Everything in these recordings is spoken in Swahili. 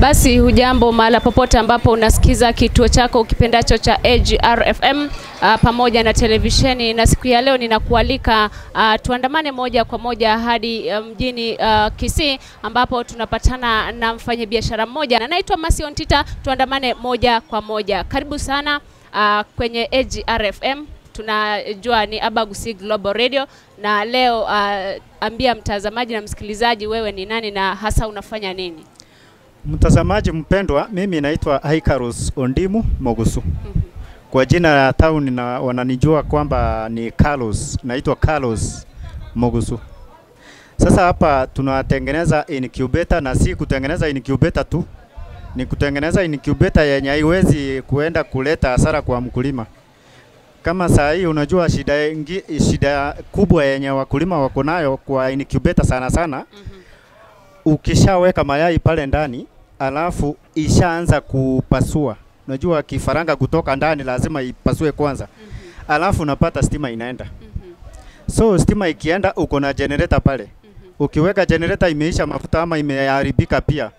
Basi hujambo mahala popote ambapo unasikiza kituo chako ukipendacho cha AGRFM pamoja na televisheni. Na siku ya leo ninakualika tuandamane moja kwa moja hadi mjini Kisii ambapo tunapatana na mfanyabiashara mmoja anaitwa Mercy Ontita. Tuandamane moja kwa moja. Karibu sana kwenye AGRFM. Tunajua ni Abagusi Global Radio, na leo ambia mtazamaji na msikilizaji wewe ni nani na hasa unafanya nini? Mtazamaji mpendwa, mimi naitwa Aikarus Ondimu Mogusu. Kwa jina la town na wananijua kwamba ni Carlos, naitwa Carlos Mogusu. Sasa hapa tunatengeneza incubator, na si kutengeneza incubator tu, ni kutengeneza incubator yenye haiwezi kuenda kuleta hasara kwa mkulima. Kama saa hii unajua shida kubwa yenye wakulima wako nayo kwa incubator sana sana. Ukishaweka mayai pale ndani alafu ishaanza kupasua, unajua kifaranga kutoka ndani lazima ipasue kwanza. Alafu unapata stima inaenda. So stima ikienda uko na generator pale. Ukiweka generator imeisha mafuta ama imeharibika pia.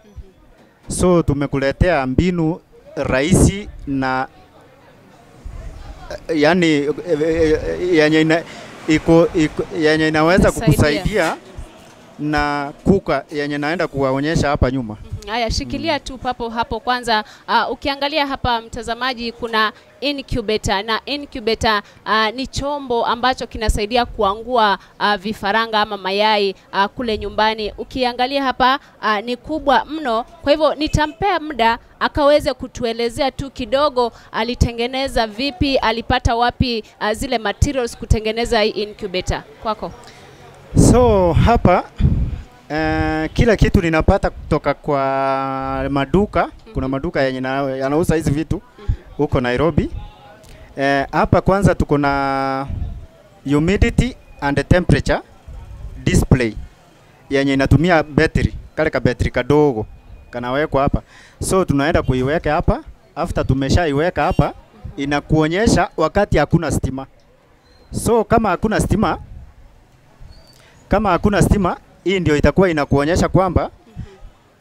So tumekuletea mbinu rahisi na yani yenye inaweza kukusaidia na kuka yenye naenda kuwaonyesha hapa nyuma. Haya, shikilia tu papo hapo kwanza. Ukiangalia hapa mtazamaji, kuna incubator, na incubator ni chombo ambacho kinasaidia kuangua vifaranga ama mayai kule nyumbani. Ukiangalia hapa ni kubwa mno, kwa hivyo nitampea muda akaweze kutuelezea tu kidogo alitengeneza vipi, alipata wapi zile materials kutengeneza hii incubator. Kwako. So hapa kila kitu ninapata kutoka kwa maduka. Kuna maduka yenye yanauza hizi vitu huko Nairobi. Hapa kwanza tuko na humidity and temperature display yenye inatumia battery, kale ka battery kadogo kanawekwa hapa. So tunaenda kuiweka hapa. After tumeshaiweka hapa, inakuonyesha wakati hakuna stima. So kama hakuna stima, hii ndio itakuwa inakuonyesha kwamba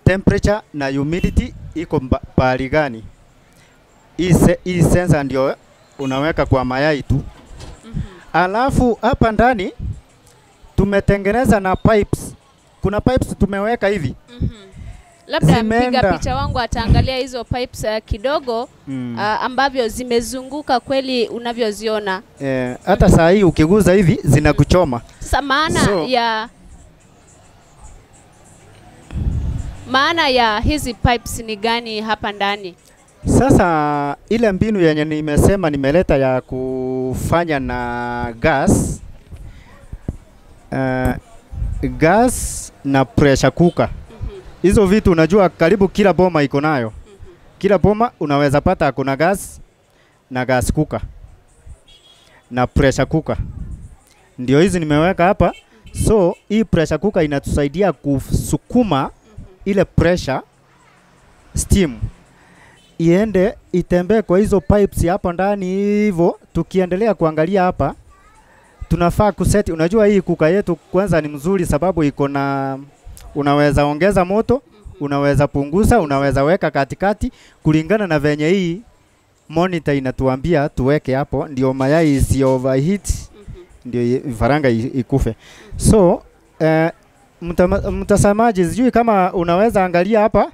temperature na humidity iko pahali gani. Hii sensor ndio unaweka kwa mayai tu. Alafu hapa ndani tumetengeneza na pipes. Kuna pipes tumeweka hivi. Labda mpiga picha wangu ataangalia hizo pipes kidogo ambavyo zimezunguka kweli unavyoziona. Hata saa hii ukiguza hivi zinakuchoma. Sasa maana ya hizi pipes ni gani hapa ndani? Sasa ile mbinu yenye nimesema nimeleta ya kufanya na gas, gas na pressure cooker. Hizo vitu unajua karibu kila boma iko nayo. Kila boma unaweza pata kuna gas na gas cooker na pressure cooker. Ndio hizi nimeweka hapa. So hii pressure cooker inatusaidia kusukuma ile pressure steam iende itembee kwa hizo pipes hapo ndani. Hivyo tukiendelea kuangalia hapa tunafaa kuset. Unajua hii kuka yetu kwanza ni mzuri sababu iko na, unaweza ongeza moto, unaweza punguza, unaweza weka katikati kulingana na venye hii monitor inatuambia tuweke hapo, ndio mayai isi overheat, ndio vifaranga ikufe. So mtazamaji, sijui kama unaweza angalia hapa.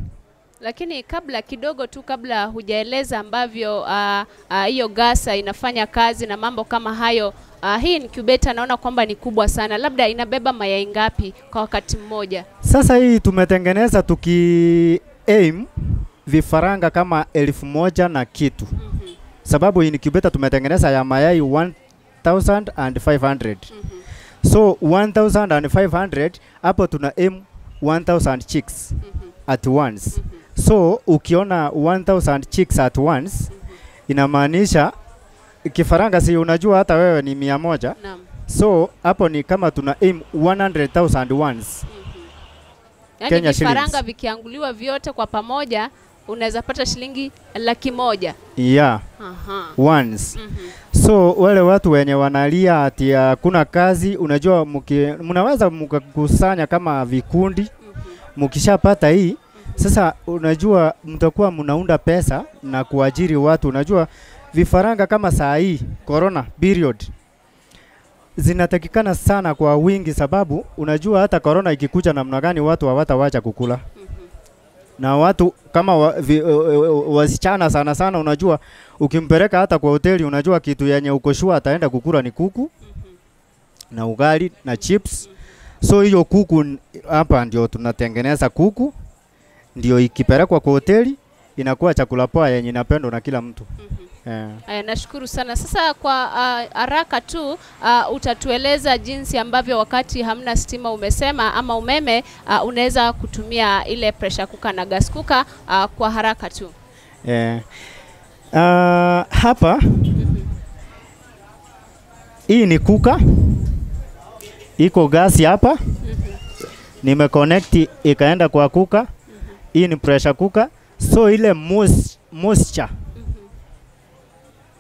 Lakini kabla kidogo tu, kabla hujaeleza ambavyo hiyo gasa inafanya kazi na mambo kama hayo, hii incubator naona kwamba ni kubwa sana. Labda inabeba mayai ngapi kwa wakati mmoja? Sasa hii tumetengeneza tuki aim vifaranga kama 1000 na kitu. Sababu incubator tumetengeneza ya mayai 1500. So 1500 hapo tuna aim 1000 chicks at once. So ukiona 1000 chicks at once, inamaanisha kifaranga, si unajua hata wewe ni 100. So hapo ni kama tuna aim 100,000 once. Yani vifaranga vikianguliwa vyote kwa pamoja unaweza pata shilingi 100,000. Yeah. Once. So wale watu wenye wanalia ati hakuna kazi, unajua mnaweza mkakusanya kama vikundi. Mkishapata hii, Sasa unajua mtakuwa mnaunda pesa na kuajiri watu. Unajua vifaranga kama saa hii corona period zinatakikana sana kwa wingi, sababu unajua hata corona ikikuja namna gani watu hawatawacha kukula. Na watu kama wasichana sana sana, unajua ukimpeleka hata kwa hoteli, unajua kitu yenye uko sure ataenda kukula ni kuku na ugali na chips. So hiyo kuku hapa ndio tunatengeneza kuku, ndio ikipelekwa kwa hoteli inakuwa chakula poa yenye inapendwa na kila mtu. Yeah. Aya, nashukuru sana. Sasa kwa haraka tu utatueleza jinsi ambavyo wakati hamna stima umesema ama umeme unaweza kutumia ile pressure cooker na gas cooker kwa haraka tu. Yeah. Hapa hii ni cooker, iko gasi hapa, nimeconnect ikaenda kwa cooker. Hii ni pressure cooker, so ile moisture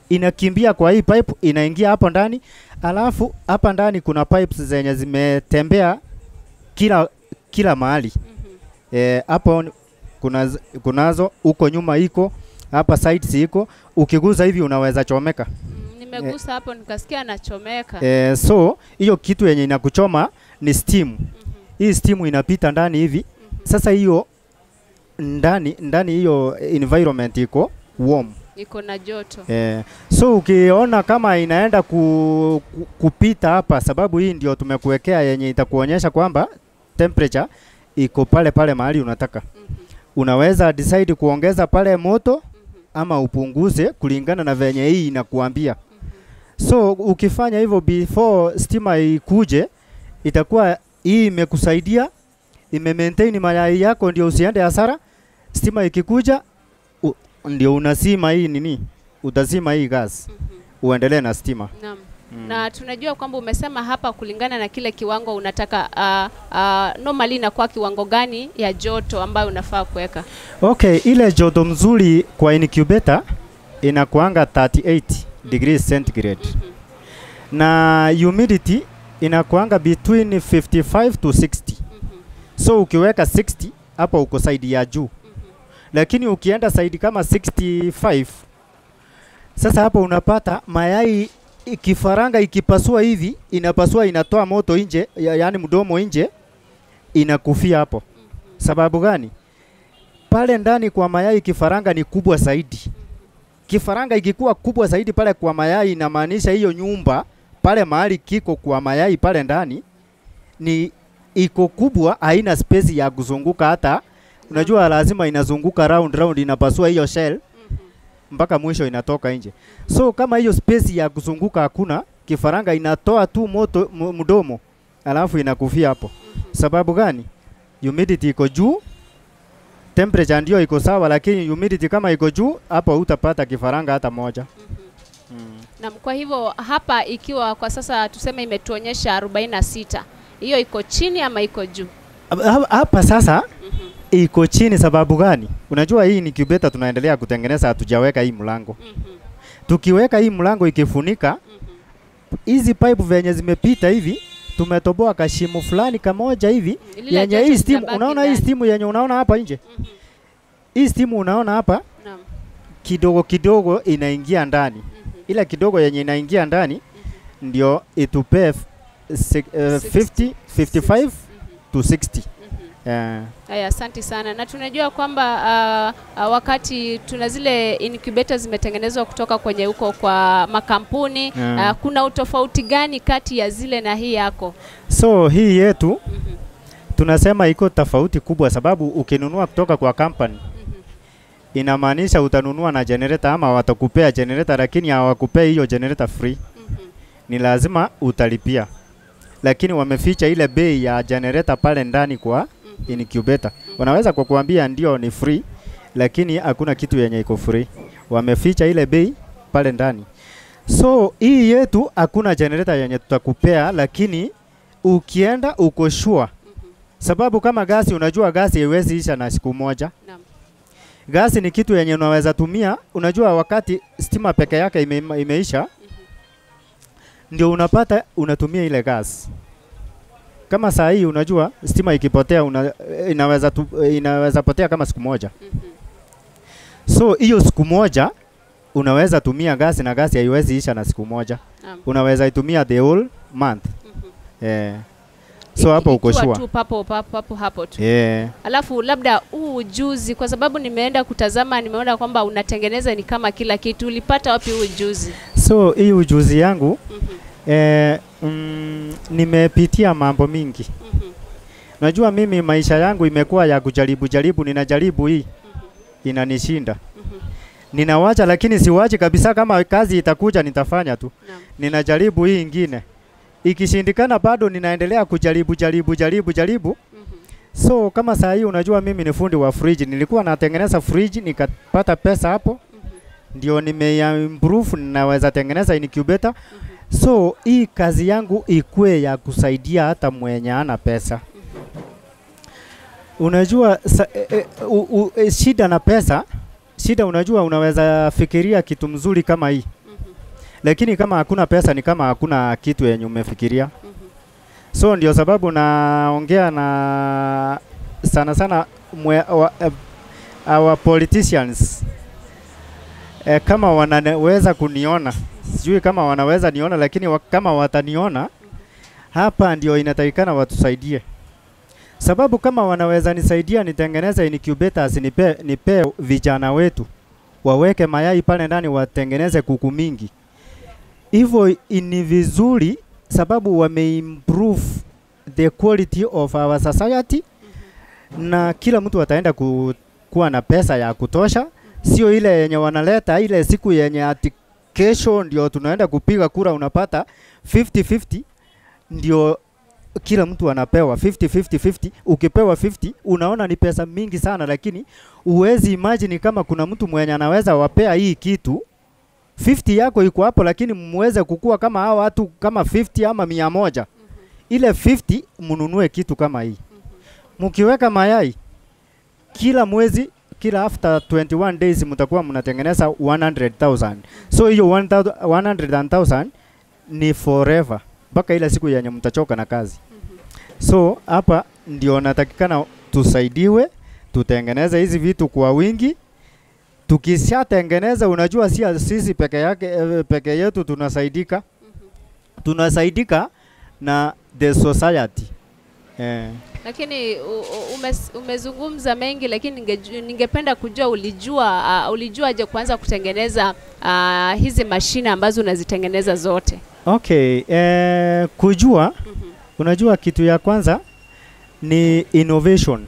inakimbia kwa hii pipe inaingia hapo ndani. Alafu hapa ndani kuna pipes zenye zimetembea kila mahali. Hapo kunazo huko nyuma iko, hapa sides iko, ukigusa hivi unaweza chomeka. Nimegusa hapo nikasikia nachomeka. So hiyo kitu yenye inakuchoma ni steam. Hii steam inapita ndani hivi. Sasa hiyo ndani hiyo environment iko warm, iko na joto. So ukiona kama inaenda kupita hapa, sababu hii ndio tumekuwekea yenye itakuonyesha kwamba temperature iko pale pale mahali unataka. Unaweza decide kuongeza pale moto ama upunguze kulingana na venye hii inakuambia. So ukifanya hivyo before stima ikuje, itakuwa hii imekusaidia, ime maintain mayai yako ndio usiende hasara. Stima ikikuja ndio unazima hii nini, utazima hii gas, uendelee na stima. Naam. Na tunajua kwamba umesema hapa kulingana na kile kiwango unataka, normally na kwa kiwango gani ya joto ambayo unafaa kuweka? Okay, ile joto mzuri kwa incubator inakuanga 38 degrees centigrade. Na humidity inakuanga between 55 to 60. So ukiweka 60 hapo uko side ya juu. Lakini ukienda side kama 65, sasa hapo unapata mayai kifaranga ikipasua hivi, inapasua inatoa moto nje, yaani mdomo nje, inakufia hapo. Sababu gani? Pale ndani kwa mayai kifaranga ni kubwa zaidi. Kifaranga ikikuwa kubwa zaidi pale kwa mayai, inamaanisha hiyo nyumba pale mahali kiko kwa mayai pale ndani ni iko kubwa, haina space ya kuzunguka hata. Unajua lazima inazunguka round round, inapasua hiyo shell mpaka mwisho inatoka nje. So kama hiyo space ya kuzunguka hakuna, kifaranga inatoa tu moto mdomo, alafu inakufia hapo. Sababu gani? Humidity iko juu, temperature ndio iko sawa, lakini humidity kama iko juu, hapo utapata kifaranga hata moja. Na kwa hivyo hapa ikiwa kwa sasa tuseme imetuonyesha 46, hiyo iko chini ama iko juu? Hapa sasa iko chini. Sababu gani? Unajua hii ni incubator tunaendelea kutengeneza, hatujaweka hii mlango. Tukiweka hii mlango ikifunika, hizi pipe venye zimepita hivi, tumetoboa kashimo fulani kamoja hivi yenye hii steam. Unaona hii steam yenye unaona hapa nje? Hii steam unaona hapa kidogo kidogo inaingia ndani. Ila kidogo yenye inaingia ndani ndio itupe 50, 55 to 60. Haya, asante sana. Na tunajua kwamba wakati tuna zile incubators zimetengenezwa kutoka kwenye huko kwa makampuni, kuna utofauti gani kati ya zile na hii yako? So hii yetu tunasema iko tofauti kubwa, sababu ukinunua kutoka kwa company inamaanisha utanunua na generator ama watakupea generator, lakini hawakupei hiyo generator free. Ni lazima utalipia. Lakini wameficha ile bei ya generator pale ndani kwa incubator. Wanaweza kwa kuambia ndio ni free, lakini hakuna kitu yenye iko free. Wameficha ile bei pale ndani. So hii yetu hakuna generator yenye tutakupea, lakini ukienda uko sure. Sababu kama gasi, unajua gasi haiwezi isha na siku moja. Gasi ni kitu yenye unaweza tumia, unajua wakati stima peke yake imeisha, ndio unapata unatumia ile gas. Kama saa hii unajua stima ikipotea inaweza potea kama siku moja. So hiyo siku moja unaweza tumia gasi na gasi haiwezi isha na siku moja. Unaweza itumia the whole month. So hapo uko sure. Tu papo papo hapo tu. Alafu labda huu ujuzi, kwa sababu nimeenda kutazama nimeona kwamba unatengeneza ni kama kila kitu, ulipata wapi huu ujuzi? So hii ujuzi yangu nimepitia mambo mingi. Unajua mimi maisha yangu imekuwa ya kujaribu jaribu, ninajaribu hii inanishinda. Ninawacha lakini siwachi kabisa, kama kazi itakuja nitafanya tu. Ninajaribu hii ingine. Ikishindikana bado ninaendelea kujaribu jaribu jaribu jaribu. So kama saa hii unajua mimi ni fundi wa fridge, nilikuwa natengeneza fridge nikapata pesa hapo. Ndio nimeimprove, ninaweza tengeneza incubator. So hii kazi yangu ikue ya kusaidia hata mwenye ana pesa. Unajua shida na pesa, shida unajua unaweza fikiria kitu mzuri kama hii. Lakini kama hakuna pesa ni kama hakuna kitu yenye umefikiria. So ndio sababu naongea na sana sana our politicians. Kama wanaweza kuniona, sijui kama wanaweza niona, lakini kama wataniona, hapa ndio inatakikana watusaidie. Sababu kama wanaweza nisaidia nitengeneze incubators, nipe vijana wetu waweke mayai pale ndani watengeneze kuku mingi. Hivyo ni vizuri sababu wameimprove the quality of our society, na kila mtu ataenda kuwa na pesa ya kutosha. Sio ile yenye wanaleta ile siku yenye ati kesho ndio tunaenda kupiga kura unapata 50-50, ndio kila mtu anapewa 50-50-50. Ukipewa 50 unaona ni pesa mingi sana, lakini uwezi imagine kama kuna mtu mwenye anaweza wapea hii kitu. 50 yako iko hapo, lakini muweze kukua kama hao watu kama 50 ama 100. Ile 50 mnunue kitu kama hii. Mkiweka mayai kila mwezi, kila after 21 days mtakuwa mnatengeneza 100,000. So hiyo 100,000 ni forever mpaka ile siku yenye mtachoka na kazi. So hapa ndio natakikana tusaidiwe, tutengeneze hizi vitu kwa wingi. Tukishatengeneza, unajua si sisi peke yetu tunasaidika. Tunasaidika na the society. Lakini umezungumza mengi, lakini ningependa kujua ulijuaje kuanza kutengeneza hizi mashine ambazo unazitengeneza zote? Okay, kujua, unajua kitu ya kwanza ni innovation.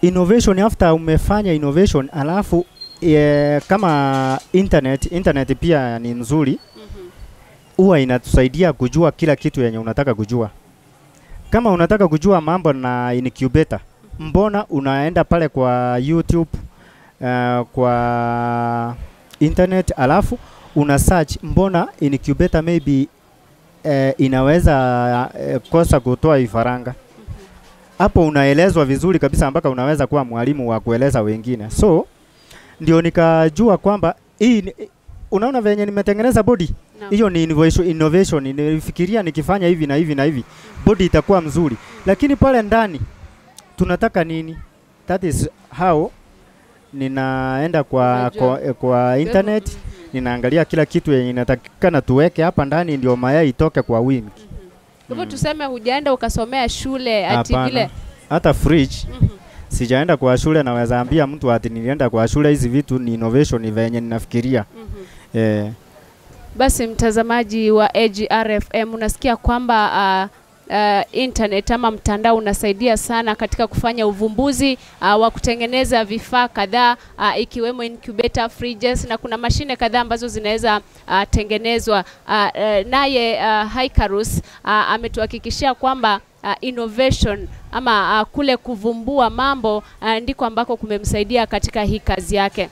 Innovation, after umefanya innovation, alafu kama internet pia ni nzuri, huwa inatusaidia kujua kila kitu yenye unataka kujua. Kama unataka kujua mambo na incubator, mbona unaenda pale kwa YouTube, kwa internet, alafu una search mbona incubator maybe inaweza kosa kutoa ifaranga. Hapo unaelezwa vizuri kabisa mpaka unaweza kuwa mwalimu wa kueleza wengine. So ndio nikajua kwamba hii, unaona venye nimetengeneza body, hiyo ni innovation. Nilifikiria nikifanya hivi na hivi na hivi body itakuwa mzuri. Lakini pale ndani tunataka nini? That is how ninaenda kwa internet, ninaangalia kila kitu yenye inatakikana tuweke hapa ndani ndio mayai itoke kwa wingi. Kwa hivyo tuseme hujaenda ukasomea shule ati vile hata fridge sijaenda kwa shule, naweza ambia mtu ati nilienda kwa shule. Hizi vitu ni innovation venye ninafikiria. Basi mtazamaji wa AGRFM, unasikia kwamba internet ama mtandao unasaidia sana katika kufanya uvumbuzi wa kutengeneza vifaa kadhaa, ikiwemo incubator, fridges na kuna mashine kadhaa ambazo zinaweza tengenezwa. Naye Haikarus ametuhakikishia kwamba innovation ama kule kuvumbua mambo ndiko ambako kumemsaidia katika hii kazi yake.